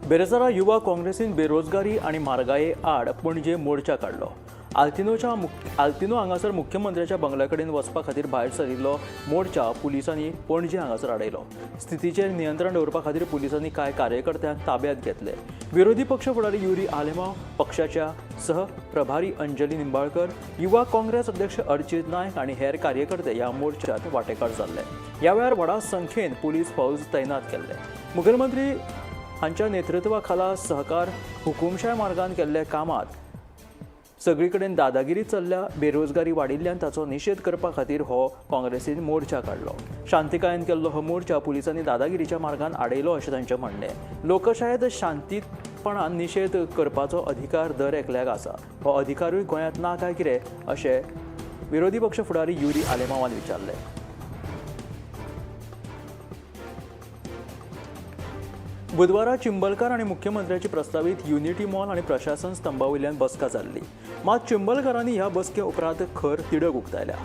बेरेस्तारा युवा काँग्रेसीन बेरोजगारी आनी म्हारगाये आड पणजे मोर्चा काडलो. आल्तिनोच्या आल्तिनो हांगासर मुख्यमंत्र्याच्या बंगल्या कडेन वचपा खातीर भायर सरिल्लो मोर्चा पुलिसांनी पणजे हांगासर आडयलो. स्थितीचेर नियंत्रण दवरपा खातीर पुलिसांनी कांय कार्यकर्त्यांक ताब्यांत घेतले. विरोधी पक्ष फुडारी युरी आलेमांव, पक्षाच्या सह प्रभारी अंजली निंबाळकर, युवा काँग्रेस अध्यक्ष अर्चित नायक आनी हेर कार्यकर्ते ह्या मोर्चात वांटेकार जाल्ले. ह्या वेळार व्हडा संख्येन पुलीस फौज तैनात केल्ले. मुखेलमंत्री हांच्या नेतृत्वा खाला सहकार हुकुमशाय मार्गान केल्ल्या कामात सगळी कडेन दादागिरी चल्ल्या. बेरोजगारी वाडिल्ल्यान ताचो निशेध करपा खातीर हो काँग्रेसीन मोर्चा काडलो. शांतिकायेन केल्लो हो मोर्चा पुलिसांनी दादागिरीच्या मार्गान आडयलो अशें तांचें म्हणणें. लोकशायेंत शांतीपणान निशेध करपाचो अधिकार दर एकल्याक आसा. हो अधिकारूय गोंयांत ना काय कितें अशें विरोधी पक्ष फुडारी युरी आलेमांवान विचारलें. बुधवारा चिंबलकार आनी मुख्यमंत्र्याची प्रस्तावीत युनिटी मॉल आनी प्रशासन स्तंभा वयल्यान बसका जाल्ली. मात चिंबलकारांनी ह्या बसके उपरांत खर तिडक उक्तायल्या.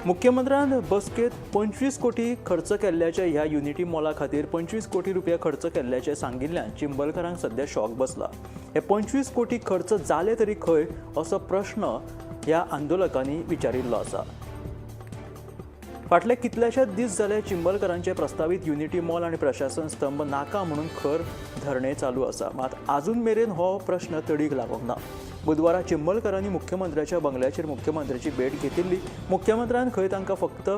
मुख्यमंत्र्यान बसकेत 25 कोटी खर्च केल्ल्याचे ह्या युनिटी मॉला खातीर 25 कोटी रुपया खर्च केल्ल्याचे सांगिल्ल्यान चिंबलकारांक सध्या शॉक बसला. हे 25 कोटी खर्च जाले तरी खंय असो प्रश्न ह्या आंदोलकांनी विचारिल्लो आसा. फाटले कितलेशेच दीस जाले चिंबलकारांचे प्रस्तावीत युनिटी मॉल आनी प्रशासन स्तंभ नाका म्हणून खर धरणे चालू आसा. मात आजून मेरेन हो प्रश्न तडीक लागूंक ना. बुधवारा चिंबलकारांनी मुख्यमंत्र्याच्या बंगल्याचेर मुख्यमंत्र्याची भेट घेतिल्ली. मुख्यमंत्र्यान खंय तांकां फक्त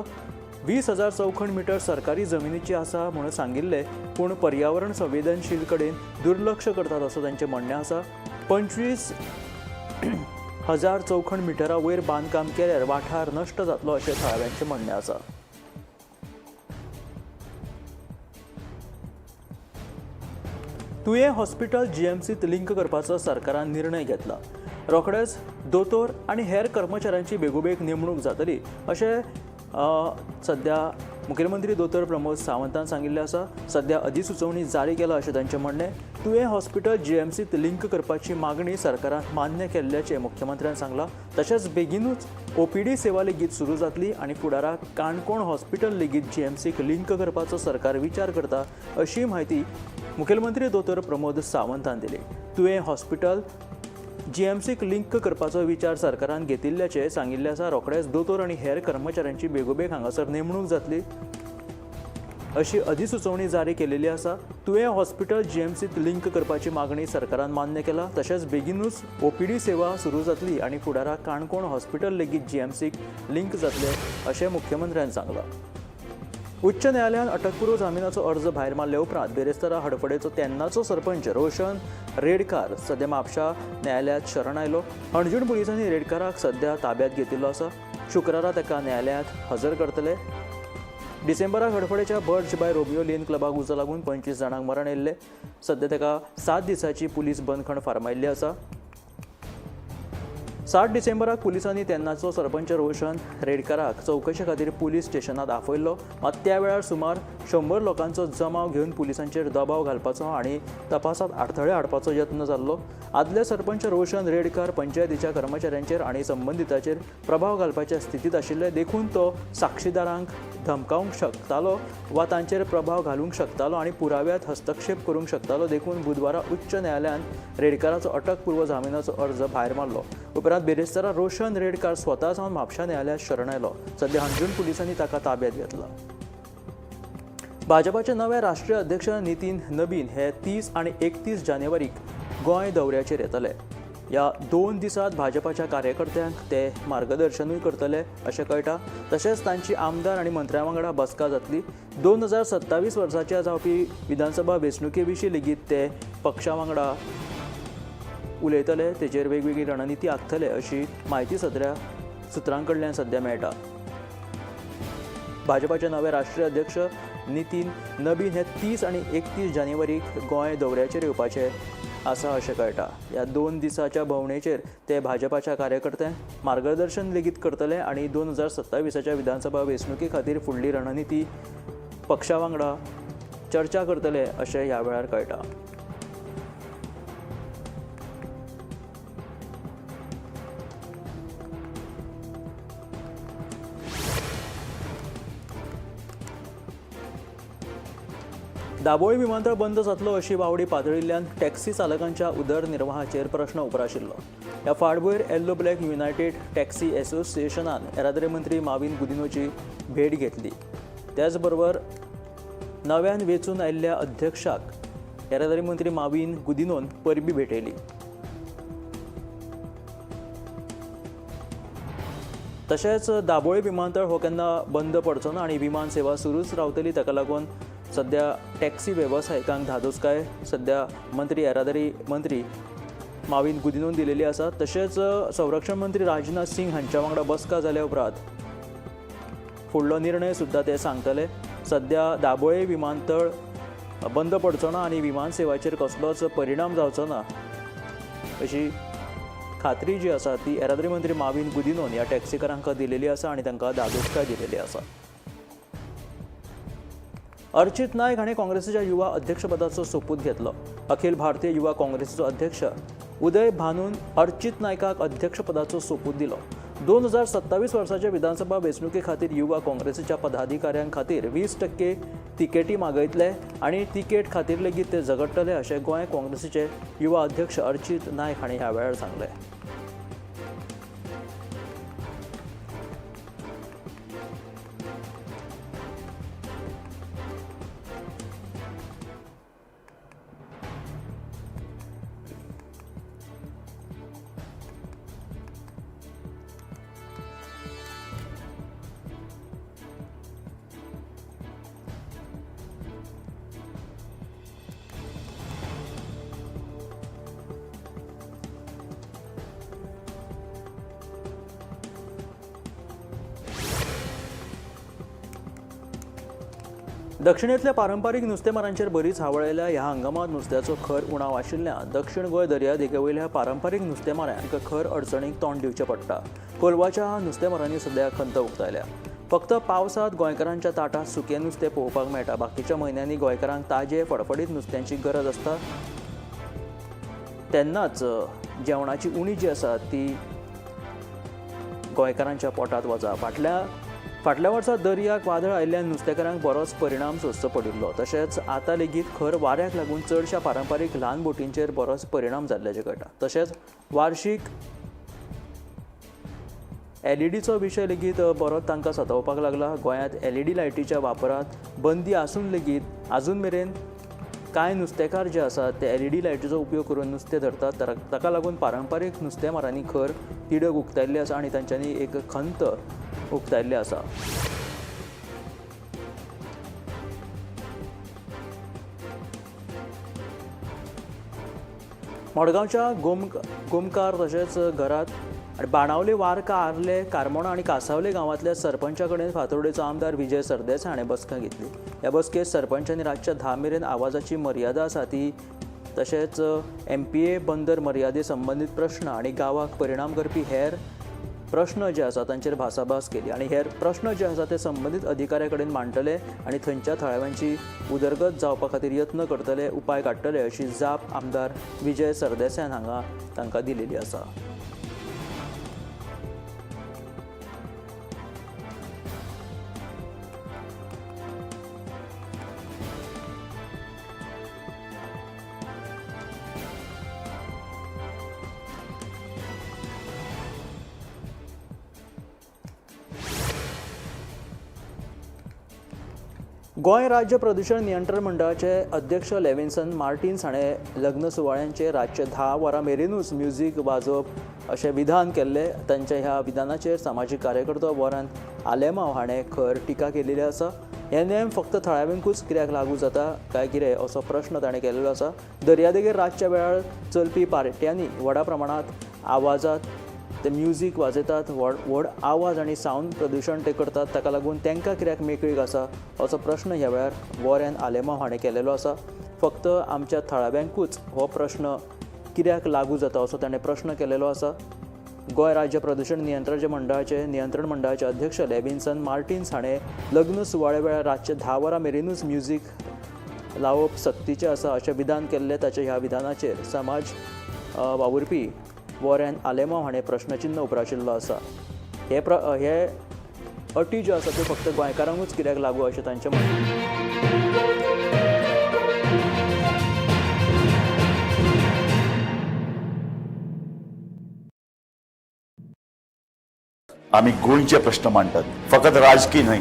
20,000 चौखण मिटर सरकारी जमिनीची आसा म्हणून सांगिल्लें, पूण पर्यावरण संवेदनशील कडेन दुर्लक्ष करतात असो तांचें म्हणणें आसा. 25,000 चौखण मिटरा वयर बांदकाम केल्यार वाठार नश्ट जातलो अशें थळाव्यांचें म्हणणें आसा. तुयें हॉस्पिटल जीएमसीत लिंक करपाचो सरकारान निर्णय घेतला. रोखडेच दोतोर आनी हेर कर्मचाऱ्यांची बेगोबेग नेमणूक जातली अशें सध्या मुखेलमंत्री दोतोर प्रमोद सावंतान सांगिल्लें आसा. सध्या अधिसुचोवणी जारी केला अशें तांचें म्हणणें. तुयें हॉस्पिटल जीएमसीत लिंक करपाची मागणी सरकारान मान्य केल्ल्याचें मुख्यमंत्र्यान सांगलां. तशेंच बेगीनूच ओपीडी सेवा लेगीत सुरू जातली आनी फुडाराक काणकोण हॉस्पिटल लेगीत जीएमसीक लिंक करपाचो सरकार विचार करता अशी म्हायती मुखेलमंत्री दोतोर प्रमोद सावंतान दिली. तुयें हॉस्पिटल जीएमसीक लिंक करपाचो विचार सरकारान घेतिल्ल्याचें सांगिल्लें आसा. रोखडेच दोतोर आनी हेर कर्मचाऱ्यांची बेगोबेग हांगासर नेमणूक जातली अशी अधिसुचोवणी जारी केलेली आसा. तुयें हॉस्पिटल जीएमसीत लिंक करपाची मागणी सरकारान मान्य केला. तशेंच बेगीनूच ओपीडी सेवा सुरू जातली आनी फुडाराक काणकोण हॉस्पिटल लेगीत जीएमसीक लिंक जातले अशें मुख्यमंत्र्यान सांगलां. उच्च न्यायालयान अटकपूर्व जामिनाचो अर्ज भायर मारले उपरांत बेरेस्तारा हडफडेचो तेन्नाचो सरपंच रोशन रेडकार सध्या म्हापशा न्यायालयांत शरण आयलो. हणजूण पुलिसांनी रेडकाराक सध्या ताब्यांत घेतिल्लो आसा. शुक्रारा ताका न्यायालयांत हजर करतले. डिसेंबराक हडफडेच्या बर्च बाय रोमियो लेन क्लबाक उजो लागून 25 जाणांक मरण आयिल्लें. सध्या ताका 7 दिसांची पुलीस बंदखण फर्मायिल्ली आसा. 7 डिसेंबराक पुलिसांनी तेन्नाचो सरपंच रोशन रेडकाराक चवकशे खातीर पुलीस स्टेशनात आपयल्लो. मात त्या वेळार सुमार 100 लोकांचो जमाव घेवन पुलिसांचेर दबाव घालपाचो आनी तपासात आडथळे हाडपाचो यत्न जाल्लो. आदले सरपंच रोशन रेडकार पंचायतीच्या कर्मचाऱ्यांचेर आनी संबंदिताचेर प्रभाव घालपाच्या स्थितींत आशिल्ले, देखून तो साक्षीदारांक धमकावंक शकतालो वा तांचेर प्रभाव घालूंक शकतालो आनी पुराव्यात हस्तक्षेप करूंक शकतालो. देखून बुधवारा उच्च न्यायालयान रेडकाराचो अटकपूर्व जामिनाचो अर्ज भायर मारलो. उपरांत बेरेस्तारा रोशन रेडकार स्वता सावन म्हापशा न्यायालयांत शरण आयलो. सध्या हणजूण पुलिसांनी ताका ताब्यांत घेतला. भाजपाचे नवे राष्ट्रीय अध्यक्ष नितीन नबीन हे 30 आनी 31 जानेवारीक गोंय दौऱ्याचेर येतले. ह्या 2 दिसांत भाजपाच्या कार्यकर्त्यांक ते मार्गदर्शनूय करतले अशें कळटा. तशेंच तांची आमदार आनी मंत्र्यां वांगडा बसका जातली. 2027 वर्साच्या जावपी विधानसभा वेंचणुके विशीं लेगीत ते पक्षा वांगडा उलयतले, तेचेर वेगवेगळी रणनिती आंखतले अशी म्हायती सध्या सुत्रां कडल्यान सध्या मेळटा. भाजपाचे नवे राष्ट्रीय अध्यक्ष नितीन नबीन हे 30 आनी 31 जानेवारीक गोंय दौऱ्याचेर येवपाचे आसा अशें कळटा. ह्या 2 दिसाच्या भोंवडेचेर ते भाजपाच्या कार्यकर्त्यांक मार्गदर्शन लेगीत करतले आनी 2027 विधानसभा वेंचणुके खातीर फुडली रणनिती पक्षा वांगडा चर्चा करतले अशें ह्या वेळार कळटा. दाबोळी विमानतळ बंद जातलो अशी वावडी पातळिल्ल्यान टॅक्सी चालकांच्या उदरनिर्वाहाचेर प्रश्न उप्राशिल्लो. ह्या फाटभुंयेर येल्लो ब्लॅक युनायटेड टॅक्सी असोसिएशनान येरादारी मंत्री माविन गुदिन्होची भेट घेतली. त्याचबरोबर नव्यान वेंचून आयिल्ल्या अध्यक्षाक येरादारी मंत्री माविन गुदिन्होन परबीं भेटयली. तशेंच दाबोळी विमानतळ हो केन्ना बंद पडचो ना आनी विमान सेवा सुरूच रावतली, ताका लागून सद्या टॅक्सी वेवसायिकांक धादोसकाय सद्या मंत्री येरादारी मंत्री माविन गुदिन्होन दिलेली आसा. तशेंच संरक्षण मंत्री राजनाथ सिंग हांच्या वांगडा बसका जाल्या उपरांत फुडलो निर्णय सुद्दां ते सांगतले. सद्या दाबोळे विमानतळ बंद पडचो ना आनी विमान सेवाचेर कसलोच परिणाम जावचो ना अशी खात्री जी आसा ती येरादारी मंत्री माविन गुदिन्होन ह्या टॅक्सीकारांक दिलेली आसा आनी तांकां धादोसकाय दिलेली आसा. अर्चित नायक हाणें काँग्रेसीच्या युवा अध्यक्षपदाचो सोपूत घेतलो. अखिल भारतीय युवा काँग्रेसीचो अध्यक्ष उदय भानून अर्चित नायकाक अध्यक्षपदाचो सोपूत दिलो. 2027 वर्साच्या विधानसभा वेंचणुके खातीर युवा काँग्रेसीच्या पदाधिकाऱ्यां खातीर 20% तिकेटी मागयतले आनी तिकेट खातीर लेगीत ते झगडटले अशें गोंय काँग्रेसीचे युवा अध्यक्ष अर्चित नायक हांणी ह्या वेळार सांगलें. दक्षिणेंतल्या पारंपारीक नुस्तेमारांचेर बरीच हावळ आयल्या. ह्या हंगामांत नुस्त्याचो खर उणाव आशिल्ल्यान दक्षिण गोंय दर्यादेगे वयल्या पारंपारीक नुस्तेमाऱ्यांक खर अडचणीक तोंड दिवचें पडटा. कोलवाच्या नुस्तेमारांनी सद्या खंत उक्तायल्या. फक्त पावसांत गोंयकारांच्या ताटांत सुकें नुस्तें पळोवपाक मेळटा. बाकीच्या म्हयन्यांनी गोंयकारांक ताजें फडफडीत नुस्त्यांची गरज आसता, तेन्नाच जेवणाची उणी जी आसा ती गोंयकारांच्या पोटांत वता. फाटल्या वर्सा दर्याक वादळ आयिल्ल्यान नुस्तेकारांक बरोच परिणाम सोंसचो पडिल्लो. तशेंच आतां लेगीत खर वाऱ्याक लागून चडश्या पारंपारीक ल्हान बोटींचेर बरोच परिणाम जाल्ल्याचें कळटा. तशेंच वार्शीक एलईडीचो विशय लेगीत बरोच तांकां सतावपाक लागला. गोंयांत एलईडी लायटीच्या वापरांत बंदी आसून लेगीत आजून मेरेन कांय नुस्तेकार जे आसात ते एलईडी लायटीचो उपयोग करून नुस्तें धरतात. ताका लागून पारंपारीक नुस्तेमारांनी खर तिडक उक्तायल्ली आसा आनी तांच्यांनी एक खंत उक्तायल्ली आसा. मडगांवच्या गोमकार तशेंच घरात आनी बाणावले, वार्का, आर्ले, कारमोणा आनी कासावले गांवांतल्या सरपंचा कडेन फातोर्डेचो आमदार विजय सरदेसाय हाणें बसका घेतली. ह्या बसकेंत सरपंचांनी रातच्या 10 मेरेन आवाजाची मर्यादा आसा ती तशेंच MPA बंदर मर्यादे संबंदीत प्रश्न आनी गांवाक परिणाम करपी हेर प्रश्न जे आसा तांचेर भासाभास केली आनी हेर प्रश्न जे आसा ते संबंदीत अधिकाऱ्या कडेन मांडटले आनी थंयच्या थळाव्यांची उदरगत जावपा खातीर यत्न करतले, उपाय काडटले अशी जाप आमदार विजय सरदेसायान हांगा तांकां दिलेली आसा. गोंय राज्य प्रदूषण नियंत्रण मंडळाचे अध्यक्ष लेविन्सन मार्टिन्स हाणें लग्न सुवाळ्यांचे रातचे 10 वरां मेरेनूच म्युजीक वाजोवप अशें विधान केल्लें. तांच्या ह्या विधानाचेर सामाजीक कार्यकर्तो वॉरन आलेमाव हाणें खर टिका केलेली आसा. हे नेम फक्त थळाव्यांकूच कित्याक लागू जाता काय कितें असो प्रश्न ताणें केल्लो आसा. दर्यादेगेर रातच्या वेळार चलपी पार्ट्यांनी व्हडा प्रमाणांत आवाजात ते म्युजीक वाजयतात, व्हड व्हड आवाज आनी सावंड प्रदुशण ते करतात, ताका लागून तांकां कित्याक मेकळीक आसा असो प्रश्न ह्या वेळार वॉरेन आलेमाव हाणें केलेलो आसा. फक्त आमच्या थळाव्यांकूच हो प्रश्न कित्याक लागू जाता असो ताणें प्रश्न केलेलो आसा. गोंय राज्य प्रदूषण नियंत्रण मंडळाचे नियंत्रण मंडळाचे अध्यक्ष लेविन्सन मार्टिन्स हाणें लग्न सुवाळ्या वेळार रातचे 10 वरां मेरेनूच म्युजीक लावप सक्तीचें आसा अशें विधान केल्लें. ताच्या ह्या विधानाचेर समाज वावुरपी वॉरेन आलेमाव हाणें प्रश्नचिन्न उप्राशिल्लो आसा. हे हे अटी ज्यो आसा त्यो फक्त गोंयकारांकूच कित्याक लागू अशें तांचें म्हणणें. आमी गोंयचे प्रश्न मांडटात, फकत राजकी न्हय,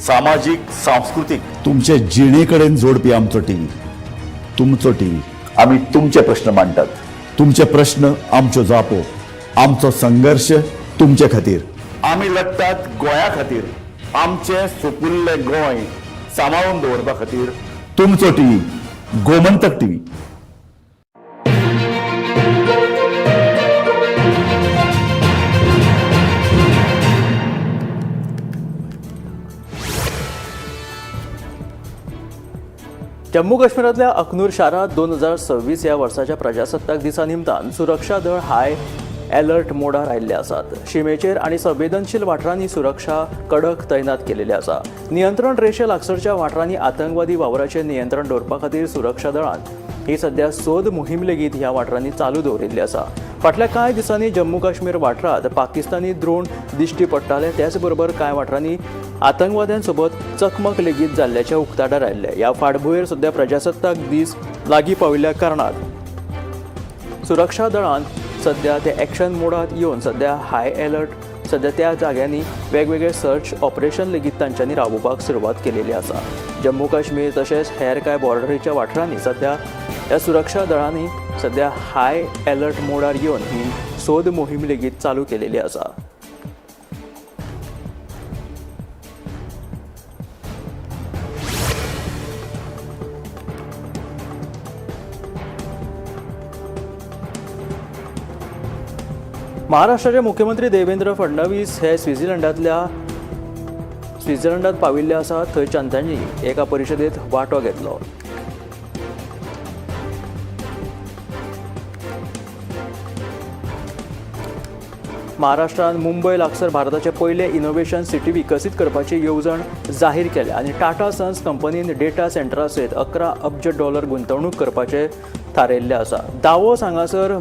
सामाजीक, सांस्कृतीक, तुमचे जिणे कडेन जोडपी आमचो टीव्ही, तुमचो टीव्ही. आमी तुमचे प्रश्न मांडटात, तुमचे प्रश्न आमच्यो जापो, आमचो संघर्श तुमचे खातीर. आमी लडटात गोंया खातीर, आमचें सुपुल्लें गोंय सांबाळून दवरपा खातीर. तुमचो टीव्ही, गोमंतक टीव्ही. जम्मू काश्मीरांतल्या अखनूर शारांत 2026 ह्या वर्साच्या प्रजासत्ताक दिसा निमतान सुरक्षा दळ हाय अलर्ट मोडार आयिल्ले आसात. शिमेचेर आनी संवेदनशील वाठारांनी सुरक्षा कडक तैनात केलेली आसा. नियंत्रण रेशे लागसरच्या वाठारांनी आतंकवादी वावराचेर नियंत्रण दवरपा खातीर सुरक्षा दळान ही सध्या सोद मोहीम लेगीत ह्या वाठारांनी चालू दवरिल्ली आसा. फाटल्या कांय दिसांनी जम्मू काश्मीर वाठारांत पाकिस्तानी द्रोण दिश्टी पडटाले. त्याच बरोबर कांय वाठारांनी आतंकवाद्यांसोबत चकमक लेगीत जाल्ल्याचें उक्ताडार आयिल्लें. ह्या फाटभुंयेर सध्या प्रजासत्ताक दीस लागीं पाविल्ल्या कारणान सुरक्षा दळान सध्या ते एक्शन मोडात येवन सध्या हाय अलर्ट सध्या त्या जाग्यांनी वेगवेगळे सर्च ऑपरेशन लेगीत तांच्यांनी राबोवपाक सुरवात केलेली आसा. जम्मू काश्मीर तशेंच हेर कांय बॉर्डरीच्या वाठारांनी सध्या ह्या सुरक्षा दळांनी सध्या हाय अलर्ट मोडार येवन ही सोद मोहीम लेगीत चालू केलेली आसा. महाराष्ट्राचे मुख्यमंत्री देवेंद्र फडणवीस हे स्वित्झर्लंडात पाविल्ले आसा. थंयच्यान तांणी एका परिशदेंत वांटो घेतलो. महाराष्ट्रान मुंबय लागसर भारताचे पयले इनोव्हेशन सिटी विकसीत करपाची येवजण जाहीर केल्या आनी टाटा सन्स कंपनीन डेटा सेंटरा सयत 11 अब्ज डॉलर गुंतवणूक करपाचे थारायिल्ले आसा. दावोस हांगासर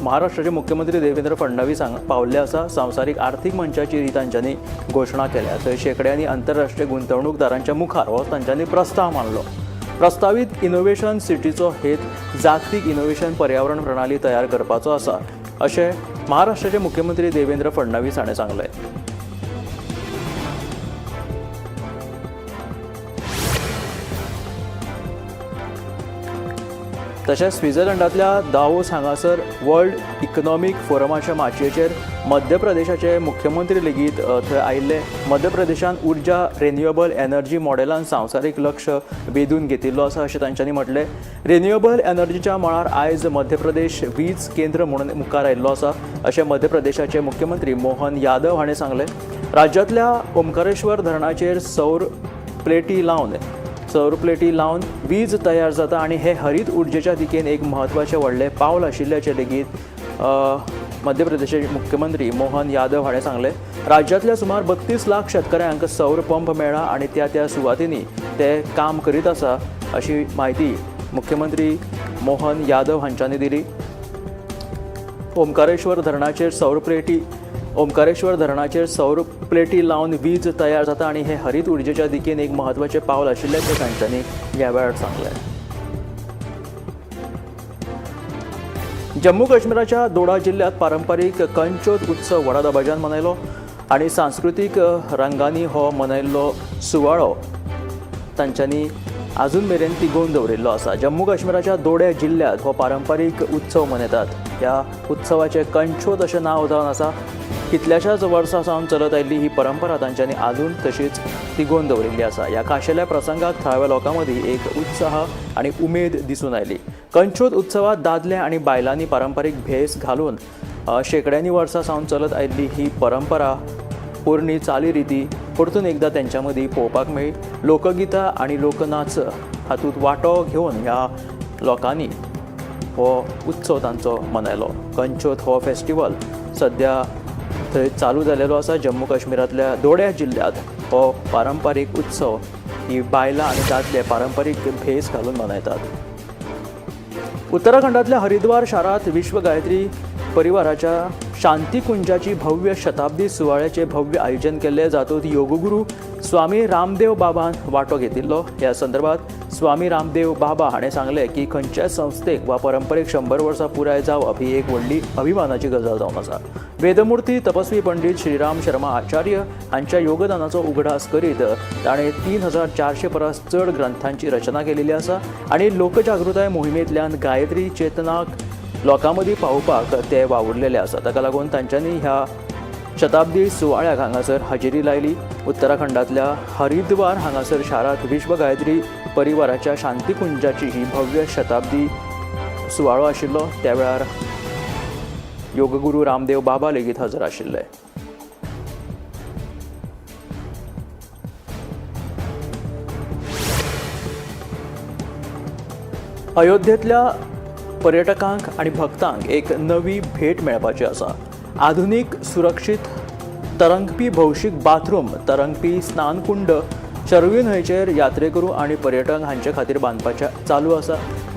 महाराष्ट्राचे मुख्यमंत्री देवेंद्र फडणवीस हांगा पावल्ले आसा. संवसारीक आर्थीक मंचाची ही तांच्यांनी घोशणा केल्या. थंय शेंकड्यांनी आंतरराष्ट्रीय गुंतवणूकदारांच्या मुखार हो तांच्यांनी प्रस्ताव मांडलो. प्रस्तावीत इनोव्हेशन सिटीचो हेत जागतीक इनोव्हेशन पर्यावरण प्रणाली तयार करपाचो आसा, अशें महाराष्ट्राचे मुख्यमंत्री देवेंद्र फडणवीस हाणें सांगलें. तशेंच स्वित्झर्लंडांतल्या दावोस हांगासर वर्ल्ड इकनॉमीक फोरमाच्या माचयेचेर मध्य प्रदेशाचे मुख्यमंत्री लेगीत थंय आयिल्ले. मध्य प्रदेशान उर्जा रिन्युएबल एनर्जी मॉडेलान संवसारीक लक्ष वेधून घेतिल्लो आसा, अशें तांच्यांनी म्हटलें. रिन्युएबल एनर्जीच्या मळार आयज मध्य प्रदेश वीज केंद्र म्हणून मुखार आयिल्लो आसा, अशें मध्य प्रदेशाचे मुख्यमंत्री मोहन यादव हाणें सांगलें. राज्यांतल्या ओंकारेश्वर धरणाचेर सौर प्लेटी लावन वीज तयार जाता आनी हे हरीत उर्जेच्या दिकेन एक म्हत्वाचें व्हडलें पावल आशिल्ल्याचें लेगीत मध्य प्रदेशाचे मुख्यमंत्री मोहन यादव हाणें सांगलें. राज्यांतल्या सुमार 32 लाख शेतकऱ्यांक सौर पंप मेळ्ळा आनी त्या त्या सुवातींनी ते काम करीत आसा, अशी म्हायती मुख्यमंत्री मोहन यादव हांच्यांनी दिली. ओंकारेश्वर धरणाचेर सौर प्लेटी लावन वीज तयार जाता आनी हे हरीत उर्जेच्या दिकेन एक म्हत्वाचें पावल आशिल्ल्याचें तांच्यांनी ह्या वेळार सांगलें. जम्मू काश्मीराच्या दोडा जिल्ल्यांत पारंपारीक कंचोत उत्सव व्हडा दबाज्यान मनयलो आनी सांस्कृतीक रंगांनी हो मनयल्लो सुवाळो तांच्यांनी आजून मेरेन तिगोवन दवरिल्लो आसा. जम्मू काश्मीराच्या दोड्या जिल्ल्यांत हो पारंपारीक उत्सव मनयतात. ह्या उत्सवाचें कंचोत अशें नांव जावन आसा. कितल्याशाच वर्सां सावन चलत आयिल्ली ही परंपरा तांच्यांनी आजून तशीच तिगोवन दवरिल्ली आसा. ह्या खाशेल्या प्रसंगाक थळाव्या लोकां मदीं एक उत्साह आनी उमेद दिसून आयली. कंचोत उत्सवात दादले आनी बायलांनी पारंपारीक भेस घालून शेंकड्यांनी वर्सां सावन चलत आयिल्ली ही परंपरा, पोरणी चालीरिती परतून एकदां तेंच्या मदीं पळोवपाक मेळ्ळी. लोकगितां आनी लोकनाच हातूंत वांटो घेवन ह्या लोकांनी हो उत्सव तांचो मनयलो. कंचोत हो फेस्टिवल सद्या थंय चालू जालेलो आसा. जम्मू काश्मीरांतल्या दोड्या जिल्ल्यांत हो पारंपारीक उत्सव ही बायलां आनी दादले पारंपारीक भेस घालून मनयतात. उत्तराखंडांतल्या हरिद्वार शारांत विश्व गायत्री परिवाराच्या शांतिकुंजाची भव्य शताब्दी सुवाळ्याचे भव्य आयोजन केल्ले, जातूंत योगगुरू स्वामी रामदेव बाबान वांटो घेतिल्लो. ह्या संदर्भात स्वामी रामदेव बाबा हाणें सांगलें की खंयच्याय संस्थेक वा परंपरेक 100 वर्सां पुराय जावप ही एक व्हडली अभिमानाची गजाल जावन आसा. वेदमूर्ती तपस्वी पंडित श्रीराम शर्मा आचार्य हांच्या योगदानाचो उगडास करीत ताणें 3400 परस चड ग्रंथांची रचना केलेली आसा आनी लोकजागृताय मोहिमेंतल्यान गायत्री चेतनाक लोकां मदीं पावोवपाक ते वावुरलेले आसा. ताका लागून तांच्यांनी ह्या शताब्दी सुवाळ्याक हांगासर हजेरी लायली. उत्तराखंडांतल्या हरिद्वार हांगासर शारांत विश्व गायत्री परिवाराच्या शांतिकुंजाची ही भव्य शताब्दी सुवाळो आशिल्लो. त्या वेळार योगगुरू रामदेव बाबा लेगीत हजर आशिल्ले. अयोध्येंतल्या पर्यटकांक आनी भक्तांक एक नवी भेट मेळपाची आसा. आधुनीक सुरक्षीत तरंगपी भौशीक बाथरूम, तरंगपी स्नानकुंड शरयू न्हंयचेर यात्रेकरू आनी पर्यटक हांचे खातीर बांदपाचें चालू आसा.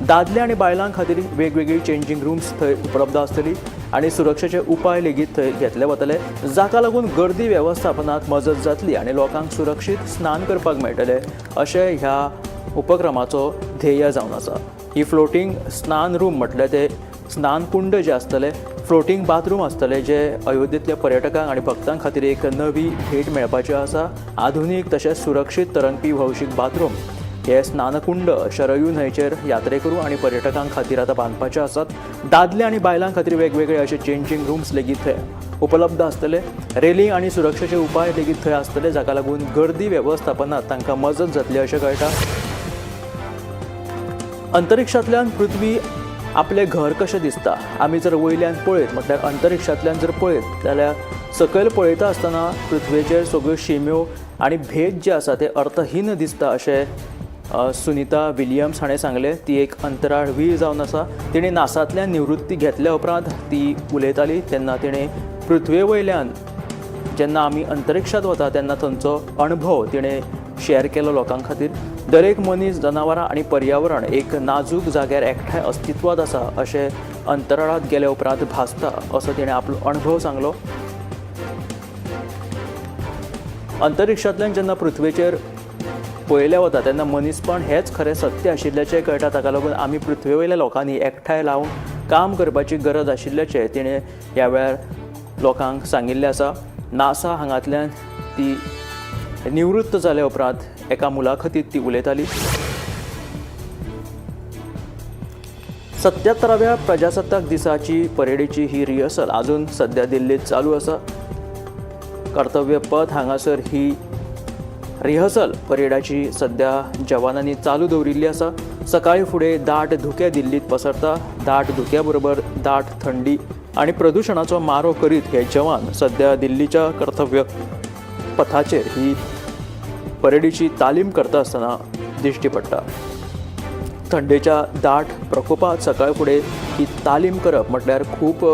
दादले आनी बायलां खातीर वेगवेगळी चेंजींग रुम्स थंय उपलब्ध आसतली आनी सुरक्षेचे उपाय लेगीत थंय घेतले वतले, जाका लागून गर्दी वेवस्थापनाक मजत जातली आनी लोकांक सुरक्षीत स्नान करपाक मेळटलें अशें ह्या उपक्रमाचो ध्येय जावन आसा. ही फ्लोटींग स्नान रूम म्हटल्यार ते स्नानकुंड जे आसतले, फ्लोटींग बाथरूम आसतले, जे अयोध्येंतल्या पर्यटकांक आनी भक्तां खातीर एक नवी भेट मेळपाची आसा. आधुनीक तशेंच सुरक्षीत तरंगपी भौशीक बाथरूम हे स्नानकुंड शरयू न्हंयचेर यात्रेकरू आनी पर्यटकां खातीर आतां बांदपाचे आसात. दादले आनी बायलां खातीर वेगवेगळे अशे चेंजींग रुम्स लेगीत थंय उपलब्ध आसतले. रेलिंग आनी सुरक्षेचे उपाय लेगीत थंय आसतले, जाका लागून गर्दी वेवस्थापनात तांकां मजत जातली अशें कळटा. अंतरिक्षांतल्यान पृथ्वी आपलें घर कशें दिसता, आमी जर वयल्यान पळयत म्हटल्यार अंतरिक्षांतल्यान जर पळयत जाल्यार सकयल पळयता आसतना पृथ्वेचेर सगळ्यो शिम्यो आनी भेद जे आसा ते अर्थहीन दिसता अशें सुनीता विलियम्स हाणें सांगलें. ती एक अंतराळवीर जावन आसा. तिणें नासांतल्यान निवृत्ती घेतल्या उपरांत ती उलयताली तेन्ना तिणें पृथ्वे वयल्यान जेन्ना आमी अंतरिक्षांत वता तेन्ना थंयचो अणभव तिणें शेअर केलो लोकां खातीर. दरेक मनीस, जनावरां आनी पर्यावरण एक नाजूक जाग्यार एकठांय अस्तित्वांत आसा अशें अंतराळांत गेल्या उपरांत भासता असो तिणें आपलो अणभव सांगलो. अंतरिक्षांतल्यान जेन्ना पृथ्वेचेर पळयलें वता तेन्ना मनीसपण हेंच खरें सत्य आशिल्ल्याचें कळटा. ताका लागून आमी पृथ्वे वयल्या लोकांनी एकठांय लावन काम करपाची गरज आशिल्ल्याचें तिणें ह्या वेळार लोकांक सांगिल्लें आसा. नासा हांगांतल्यान ती निवृत्त जाल्या उपरांत एका मुलाखतीत ती उलयताली. 77व्या प्रजासत्ताक दिसाची परेडीची ही रिहर्सल अजून सध्या दिल्लीत चालू आसा. कर्तव्य पथ हांगासर ही रिहर्सल परेडाची सध्या जवानांनी चालू दवरिल्ली आसा. सकाळी फुडें दाट धुकें दिल्लीत पसरता. दाट धुक्या बरोबर दाट थंडी आनी प्रदुशणाचो मारो करीत हे जवान सध्या दिल्लीच्या कर्तव्य पथाचेर ही परेडीची तालीम करता आसतना दिश्टी पडटा. थंडेच्या दाट प्रकोपात सकाळ फुडें ही तालीम करप म्हटल्यार खूब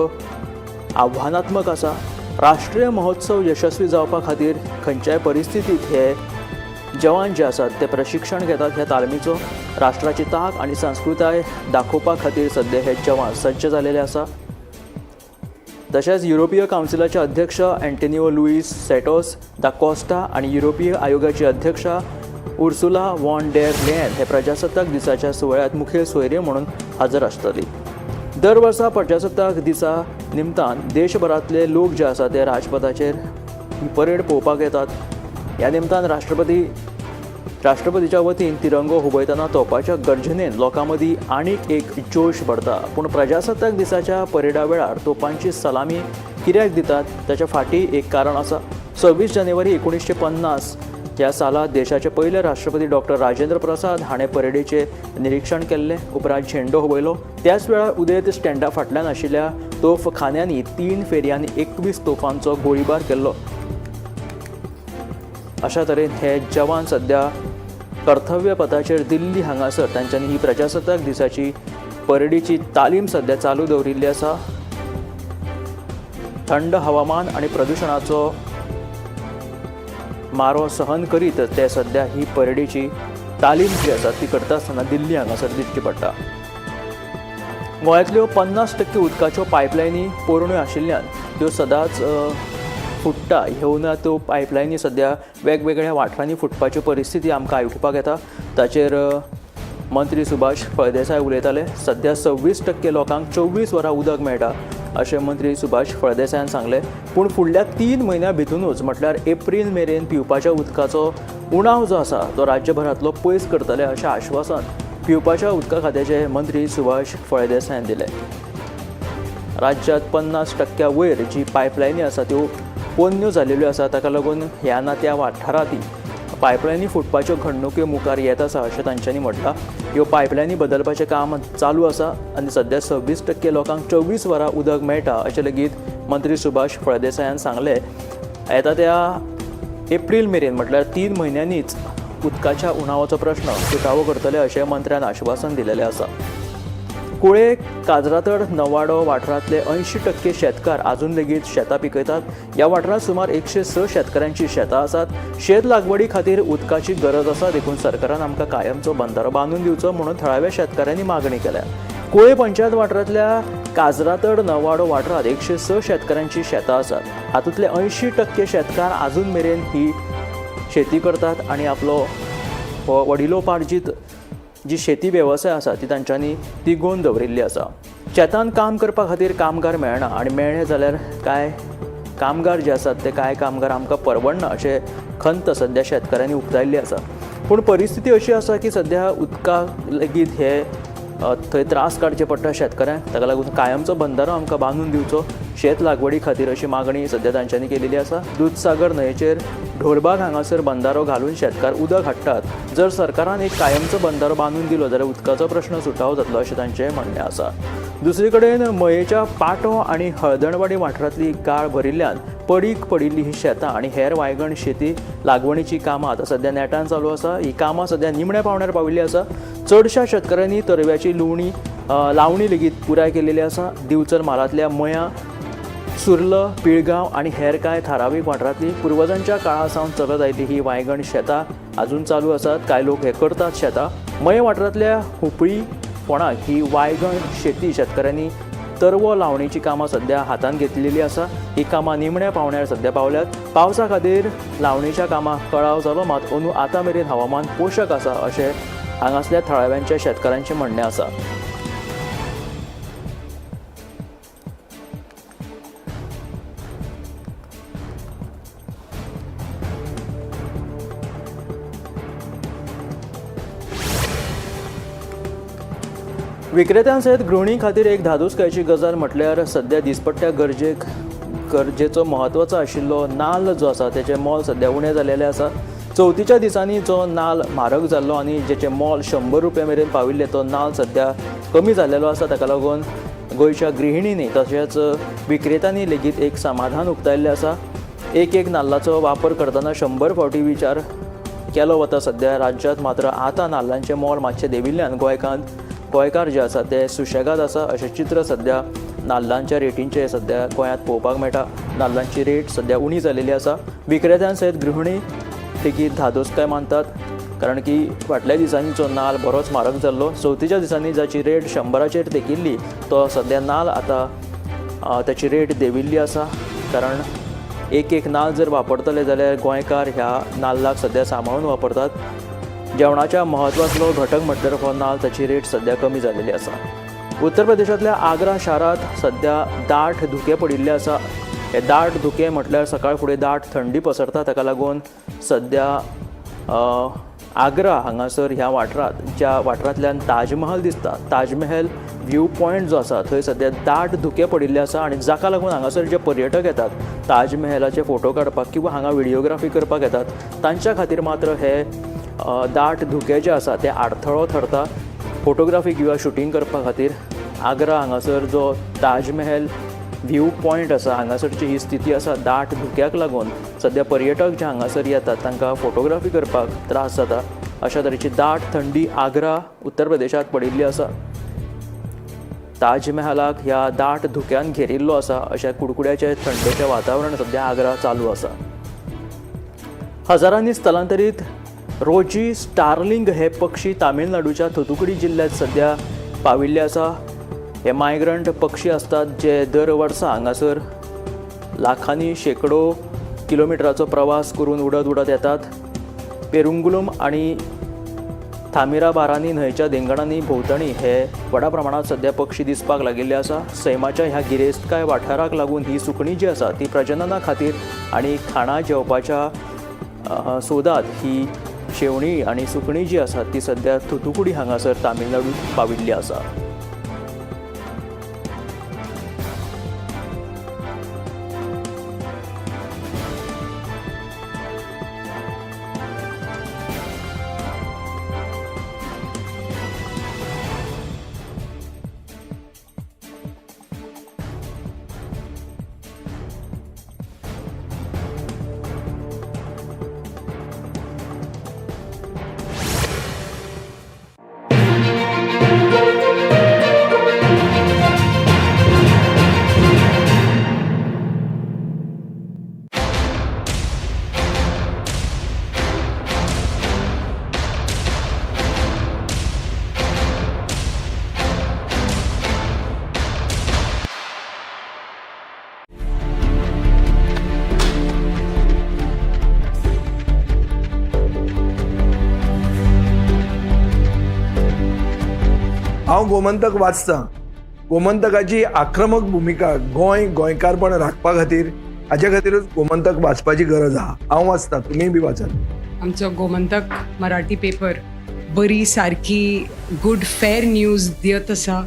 आव्हानात्मक आसा. राष्ट्रीय महोत्सव यशस्वी जावपा खातीर खंयच्याय परिस्थितीत हे जवान जे आसात ते प्रशिक्षण घेतात. ह्या तालमीचो राष्ट्राची तांक आनी संस्कृताय दाखोवपा खातीर सद्या हे जवान सज्ज जालेले आसा. तशेंच युरोपीय कावन्सिलाचे अध्यक्ष एंटोनियो लुईस सेटोस दा कोस्टा आनी युरोपीय आयोगाची अध्यक्षा उर्सुला वॉन डेर लेयन हे प्रजासत्ताक दिसाच्या सुवाळ्यांत मुखेल सोयरे म्हणून हजर आसतली. दर वर्सा प्रजासत्ताक दिसा निमतान देशभरांतले लोक जे आसा ते राजपथाचेर ही परेड पळोवपाक येतात. ह्या निमतान राष्ट्रपतीच्या वतीन तिरंगो हुबयतना तोपाच्या गर्जनेन लोकां मदीं आनीक एक जोश भरता. पूण प्रजासत्ताक दिसाच्या परेडा वेळार तोपांची सलामी कित्याक दितात ताच्या फाटीं एक कारण आसा. 26 जानेवारी 1950 ह्या साला देशाचे पयले राष्ट्रपती डॉक्टर राजेंद्र प्रसाद हाणें परेडीचें निरीक्षण केल्लें. उपरांत झेंडो हुबयलो. त्याच वेळार उदेंत स्टँडा फाटल्यान आशिल्ल्या तोफखान्यांनी 3 फेरयांनी 21 तोफांचो गोळीबार केल्लो. अशा तरेन हे जवान सध्या कर्तव्य पथाचेर दिल्ली हांगासर तांच्यांनी ही प्रजासत्ताक दिसाची परेडीची तालीम सध्या चालू दवरिल्ली आसा. थंड हवामान आनी प्रदुशणाचो मारो सहन करीत ते सध्या ही परेडीची तालीम जी आसा ती करता आसतना दिल्ली हांगासर दिश्टी पडटा. गोंयांतल्यो 50% उदकाच्यो पायपलायनी पोरण्यो आशिल्ल्यान त्यो सदांच फुट्टा. ह्यो ना त्यो पायपलायनी सद्या वेगवेगळ्या वाठारांनी फुटपाच्यो परिस्थिती आमकां आयकुपाक येता. ताचेर मंत्री सुभाष फळदेसाय उलयताले. सद्या 26% लोकांक 24 वरां उदक मेळटा अशें मंत्री सुभाष फळदेसायान सांगलें. पूण फुडल्या 3 म्हयन्यां भितुनूच म्हटल्यार एप्रील मेरेन पिवपाच्या उदकाचो उणाव जो आसा तो राज्यभरांतलो पयस करतले अशें आश्वासन पिवपाच्या उदका खात्याचे मंत्री सुभाष फळदेसायान दिलें. राज्यांत 50% वयर जी पायपलायनी आसा त्यो पोन्न्यो जाल्ल्यो आसा. ताका लागून ह्या ना त्या वाठारांत पायपलायनी फुटपाच्यो घडणुक्यो मुखार येत आसा अशें तांच्यांनी म्हटलां. ह्यो पायपलायनी बदलपाचें काम चालू आसा आनी सद्या 26% लोकांक 24 वरां उदक मेळटा अशें लेगीत मंत्री सुभाष फळदेसायान सांगलें. येता त्या एप्रील मेरेन म्हटल्यार 3 म्हयन्यांनीच उदकाच्या उणावाचो प्रश्न सुटावो करतले अशें मंत्र्यान आश्वासन दिलेलें आसा. कुळे काजरातड नवाडो वाठारांतले 80% शेतकार आजून लेगीत शेतां पिकयतात. ह्या वाठारांत सुमार 106 शेतकारांची शेतां आसात. शेत लागवडी खातीर उदकाची गरज आसा, देखून सरकारान आमकां कायमचो बंदारो बांदून दिवचो म्हणून थळाव्या शेतकारांनी मागणी केल्या. कुळे पंचायत वाठारांतल्या काजरातड नवाडो वाठारांत 106 शेतकारांची शेतां आसात. हातूंतले 80% शेतकार आजून मेरेन ही शेती करतात आनी आपलो हो वडिलोपार्जीत जी शेती वेवसाय आसा ती तांच्यांनी तिगोवन दवरिल्ली आसा. शेतान काम करपा खातीर कामगार मेळना आनी मेळ्ळे जाल्यार कांय कामगार जे आसात ते कांय कामगार आमकां परवडना अशें खंत सद्या शेतकारांनी उक्तायल्ली आसा. पूण परिस्थिती अशी आसा की सद्या उदकाक लेगीत हे थंय त्रास काडचे पडटा शेतकारांक. ताका लागून कायमचो बंदारो आमकां बांदून दिवचो शेत लागवडी खातीर अशी मागणी सद्या तांच्यांनी केलेली आसा. दुदसागर न्हंयेचेर ढोलबाग हांगासर बंदारो घालून शेतकार उदक हाडटात. जर सरकारान एक कायमचो बंदारो बांदून दिलो जाल्यार उदकाचो प्रश्न सुटावो जातलो अशें तांचें म्हणणें आसा. दुसरे कडेन मयेच्या पाटो आनी हळदणवाडी वाठारांतली गाळ भरिल्ल्यान पडीक पडिल्ली ही शेतां आनी हेर वायगण शेती लागवणीची कामां आतां सद्या नेटान चालू आसा. ही कामां सद्या निमण्या पावंड्यार पाविल्ली आसा. चडश्या शेतकारांनी तरव्याची लुवणी लावणी लेगीत पुराय केलेली आसा. दिवचल म्हालांतल्या मयां, सुर्ल, पिळगांव आनी हेर कांय थारावीक वाठारांतली पुर्वजांच्या काळा सावन चलत आयिल्ली ही वायगण शेतां आजून चालू आसात. कांय लोक हे करतात शेतां. मये वाठारांतल्या हुपळी फोंडाक ही वायगण शेती शेतकारांनी तरवो लावणीची कामां सद्या हातांत घेतलेली आसा. ही कामां निमण्या पावंड्यार सद्या पावल्यात. पावसा खातीर लावणीच्या कामाक कळाव जालो, मात अंदू आतां मेरेन हवामान पोशक आसा अशें हांगासल्या थळाव्यांच्या शेतकारांचें म्हणणें आसा. विक्रेत्यां सयत गृहिणी खातीर एक धादोसकायेची गजाल म्हटल्यार सद्या दिसपट्ट्या गरजेचो म्हत्वाचो आशिल्लो नाल्ल जो आसा तेचें मोल सद्या उणें जालेलें आसा. चवथीच्या दिसांनी जो नाल्ल म्हारग जाल्लो आनी जेचें मोल 100 रुपया मेरेन पाविल्लें तो नाल्ल सद्या कमी जाल्लेलो आसा. ताका लागून गोंयच्या गृहिणींनी तशेंच विक्रेत्यांनी लेगीत एक समाधान उक्तायल्लें आसा. एक एक नाल्लाचो वापर करतना 100 फावटी विचार केलो वता सद्या राज्यांत. मात्र आतां नाल्लांचें मोल मातशें देंविल्ल्यान गोंयकार जे आसा ते सुशेगाद आसा अशें चित्र सद्या नाल्लांच्या रेटींचें सद्या गोंयांत पळोवपाक मेळटा. नाल्लांची रेट सद्या उणी जालेली आसा. विक्रेत्यां सयत गृहिणी लेगीत धादोसकाय मानतात, कारण की फाटल्या दिसांनी जो नाल्ल बरोच म्हारग जाल्लो, चवथीच्या दिसांनी जाची रेट 100 तेकिल्ली तो सद्या नाल्ल आतां ताची रेट देंविल्ली आसा. कारण एक एक नाल्ल जर वापरतले जाल्यार गोंयकार ह्या नाल्लाक सद्या सांबाळून वापरतात. जेवणाच्या म्हत्वाचो घटक म्हटल्यार हो नाल्ल, ताची रेट सद्या कमी जालेली आसा. उत्तर प्रदेशांतल्या आग्रा शारांत सद्या दाट धुकें पडिल्लें आसा. हे दाट धुकें म्हटल्यार सकाळ फुडें दाट थंडी पसरता. ताका लागून सद्या आग्रा हांगासर ह्या वाठारांत, ज्या वाठारांतल्यान ताजमहल दिसता, ताजमहल व्यू पॉयंट जो आसा थंय सद्या दाट धुकें पडिल्लें आसा आनी जाका लागून हांगासर जे पर्यटक येतात ताजमहलाचे फोटो काडपाक किंवा हांगा व्हिडियोग्राफी करपाक येतात तांच्या खातीर मात्र हे दाट धुकें जें आसा तें आडथळो थरता फोटोग्राफी किंवा शुटींग करपा खातीर. आग्रा हांगासर जो ताजमहल व्यू पॉयंट आसा हांगासरची ही स्थिती आसा. दाट धुक्याक लागून सद्या पर्यटक जे हांगासर येतात तांकां फोटोग्राफी करपाक त्रास जाता. अशा तरेची दाट थंडी आग्रा उत्तर प्रदेशांत पडिल्ली आसा. ताजमहालाक ह्या दाट धुक्यान घेरिल्लो आसा. अशा कुडकुड्याचें थंडेचें वातावरण सद्या आग्रा चालू आसा. हजारांनी स्थलांतरीत रोजी स्टार्लिंग हे पक्षी तामिळनाडूच्या थुतुकुडी जिल्ल्यांत सद्या पाविल्ले आसा. हे मायग्रंट पक्षी आसतात जे दर वर्सा हांगासर लाखांनी शेकडो किलोमिटराचो प्रवास करून उडत उडत येतात. पेरुंगुलम आनी थामिराबारानी न्हंयच्या देंगणांनी भोंवतणी हे व्हडा प्रमाणांत सद्या पक्षी दिसपाक लागिल्ले आसा. सैमाच्या ह्या गिरेस्तकाय वाठाराक लागून ही सुकणीं जी आसा ती प्रजनना खातीर आनी खाणां जेवपाच्या सोदात ही शेवणीं आनी सुकणीं जी आसात ती सद्या थुतुकुडी हांगासर तामिळनाडूत पाविल्ली आसा. हांव गोमंतक वाचतां. गोमंतकाची आक्रमक भुमिका गोंय गोंयकारपण राखपा खातीर, हाच्या खातीरूच गोमंतक वाचपाची गरज आहा. हांव वाचतां, तुमीय बी वाचात. आमचो गोमंतक मराठी पेपर बरी सारकी गुड फेर न्यूज दियत आसा,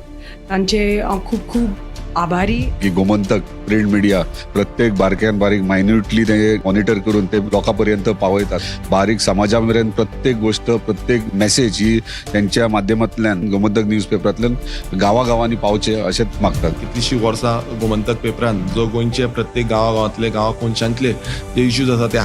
तांचे हांव खूब खूब आभारी. की गोमंतक प्रिंट मिडिया प्रत्येक बारक्यान बारीक मायन्युटली ते मॉनिटर करून ते लोकां पर्यंत पावयतात. बारीक समाजा मेरेन प्रत्येक गोष्ट, प्रत्येक मेसेज ही त्यांच्या माध्यमांतल्यान गोमंतक न्यूज पेपरांतल्यान गांवागांवांनी पावचे अशेंच मागतात. कितलीशीं वर्सां गोमंतक पेपरान जो गोंयचे प्रत्येक गांवा गांवांतले, गांवा कोनशांतले जे इश्यूज आसा ते